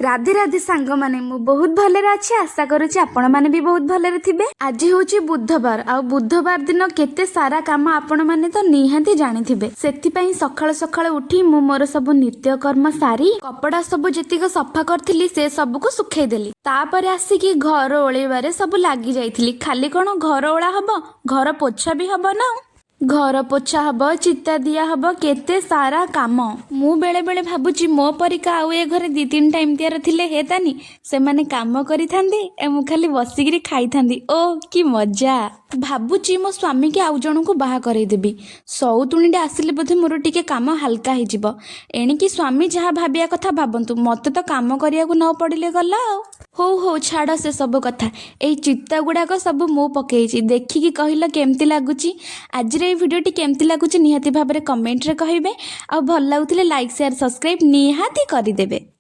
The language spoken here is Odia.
ରାଧେ ରାଧେ ସାଙ୍ଗମାନେ, ମୁଁ ବହୁତ ଭଲରେ ଅଛି। ଆଶା କରୁଛି ଆପଣମାନେ ବି ବହୁତ ଭଲରେ ଥିବେ। ଆଜି ହେଉଛି ବୁଧବାର, ଆଉ ବୁଧବାର ଦିନ କେତେ ସାରା କାମ ଆପଣମାନେ ତ ନିହାତି ଜାଣିଥିବେ। ସେଥିପାଇଁ ସକାଳୁ ସକାଳୁ ଉଠି ମୁଁ ମୋର ସବୁ ନିତ୍ୟକର୍ମ ସାରି କପଡ଼ା ସବୁ ଯେତିକି ସଫା କରିଥିଲି ସେ ସବୁକୁ ଶୁଖେଇଦେଲି। ତାପରେ ଆସିକି ଘର ଓଳେଇବାରେ ସବୁ ଲାଗି ଯାଇଥିଲି। ଖାଲି କଣ ଘର ଓଳା ହବ, ଘର ପୋଛା ବି ହବ ନା ଆଉ। ଘର ପୋଛା ହବ, ଚିତା ଦିଆ ହବ, କେତେ ସାରା କାମ। ମୁଁ ବେଳେ ବେଳେ ଭାବୁଛି ମୋ ପରିକା ଆଉ ଏ ଘରେ ଦି ତିନିଟା ଏମିତିଆର ଥିଲେ ହେତାନି। ସେମାନେ କାମ କରିଥାନ୍ତେ ଏ ମୁଁ ଖାଲି ବସିକିରି ଖାଇଥାନ୍ତି। ଓ କି ମଜା! ଭାବୁଛି ମୋ ସ୍ୱାମୀକି ଆଉ ଜଣଙ୍କୁ ବାହା କରେଇଦେବି। ସଉତୁଣୀଟା ଆସିଲେ ବୋଧେ ମୋର ଟିକେ କାମ ହାଲକା ହେଇଯିବ। ଏଣିକି ସ୍ୱାମୀ ଯାହା ଭାବିବା କଥା ଭାବନ୍ତୁ, ମୋତେ ତ କାମ କରିବାକୁ ନ ପଡ଼ିଲେ ଗଲା ଆଉ। ହଉ ହଉ, ଛାଡ଼ ସେ ସବୁ କଥା। ଏଇ ଚିତା ଗୁଡ଼ାକ ସବୁ ମୁଁ ପକେଇଛି, ଦେଖିକି କହିଲ କେମିତି ଲାଗୁଛି। ଆଜିର ଏଇ ଭିଡ଼ିଓଟି କେମିତି ଲାଗୁଛି ନିହାତି ଭାବରେ କମେଣ୍ଟରେ କହିବେ, ଆଉ ଭଲ ଲାଗୁଥିଲେ ଲାଇକ୍, ସେୟାର, ସବସ୍କ୍ରାଇବ୍ ନିହାତି କରିଦେବେ।